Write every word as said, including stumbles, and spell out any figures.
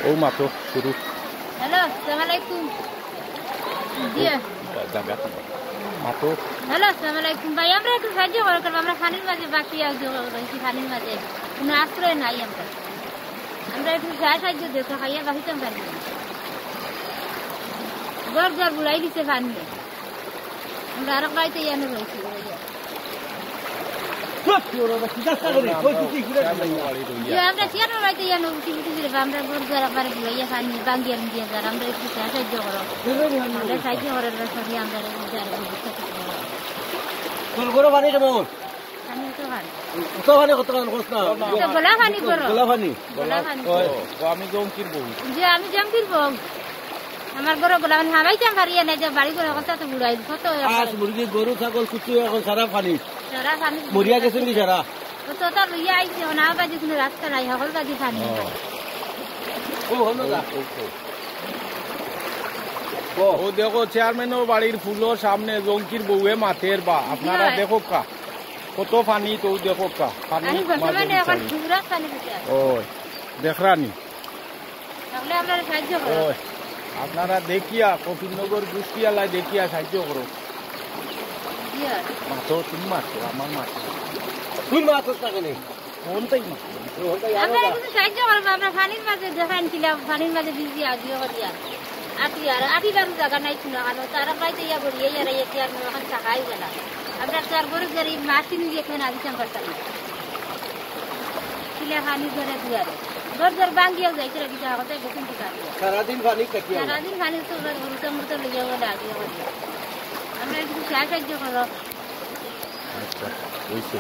ও মাতো শুরু। হ্যালো, আসসালামু আলাইকুম। জি। জায়গা মাতো। হ্যালো, আসসালামু আলাইকুম। ভাই, আমরা একটু সাহায্য করো, কারণ আমরা পানির মাঝে বাঁচিয়া রইছি, পানির মাঝে কোনো আশ্রয় নাই আমরা। আমরা একটু সাহায্য দিও, তো খাইয়া বাঁচিতাম পারি না। ঘর দুয়ার বুড়াই দিছে পানি। আমরা আরক বাড়িতে ইয়ানো রইছি, রইয়া। চুপ, কি ওরা আবার কি কাজটা করে? ওই তো কি ঘুরে যাবে? যে আমরা চেয়ারম্যান বাড়িতে ইয়ানো উঠি উঠি দিলে, আমরা ঘর দুয়ার একবারে বুড়াইয়া পানি, ভাঙ্গিয়া লুঙ্গিয়া যার, আমরা একটু সাহায্য করো। আমরা সাহায্য করার ব্যাপারে আমরা একটু যার ব্যবস্থা করতে হবে। তোর ঘরে পানি কেমন? পানি তো পানি। কত পানি, কত পানি, কত না? তো গোলা পানি করো। গোলা পানি। গোলা পানি। ও, ও, আমি জঙ্কির বউ। যে আমি জঙ্কির বউ। আমার ঘরে গোলা পানি হামাইতাম পারি না, যে বাড়ি ঘরে কথা তো বুড়াই, কত আজ মুরগি, গরু, ছাগল, কুচু এখন সারা পানি। সারা পানি। মরিয়া গেছে নি সারা? ও তো তার লইয়া আইছে, এখন আমার বাড়ি কোনো রাস্তা নাই, হকল বাড়ি পানি। ও। ও, হলো না। ও, ও, ও। ও। ও দেখো, চেয়ারম্যানর বাড়ির ফুলর সামনে জঙ্কির বউয়ে মাতের বা, আপনারা হ্যাঁ। দেখো কা, কত পানি তো দেখো কা, পানি আমি মাঝে বর্তমানে এখন বিচারি। পুরা পানি দিতে আছে। ও, দেখরানি। তাহলে আপনারা সাহায্য করো। ও, আপনারা দেখিয়া, কপিলনগর গুষ্টিয়ালায় দেখিয়া সাহায্য করো। জি আর। মাতো, তুমি মাতো, আমার মাতো। তুমি মাতো তাকে নেই। কোনটাই মাতো? আমরা একটু সাহায্য করবো, আমরা পানির মাঝে দেখান কিলা, পানির মাঝে ভিজি আগিয়ে করিয়া। আটি আর, আটি বারো জায়গা নাই শুনো, কারণ তারা পাইতে ইয়া করি, এই আর এই আর আমি ওখানে থাকাই গেলাম। আমরা তো আর গরিব গরিব মাছ কিনে দিয়ে এখানে আগে চান করতাম না। কিলা পানি ধরে দুয়ারে। ঘর ঘর ভাঙ্গিয়াও যাইতে রাখি, যা কথা গেছেন তো কাটিয়া। সারাদিন পানি কাটিয়া। সারাদিন পানি তো ওরা গরুটা মুরুটা লইয়া বলে আগিয়ে করিয়া। আমরা একটু সাহায্য করো। আচ্ছা, হইছে।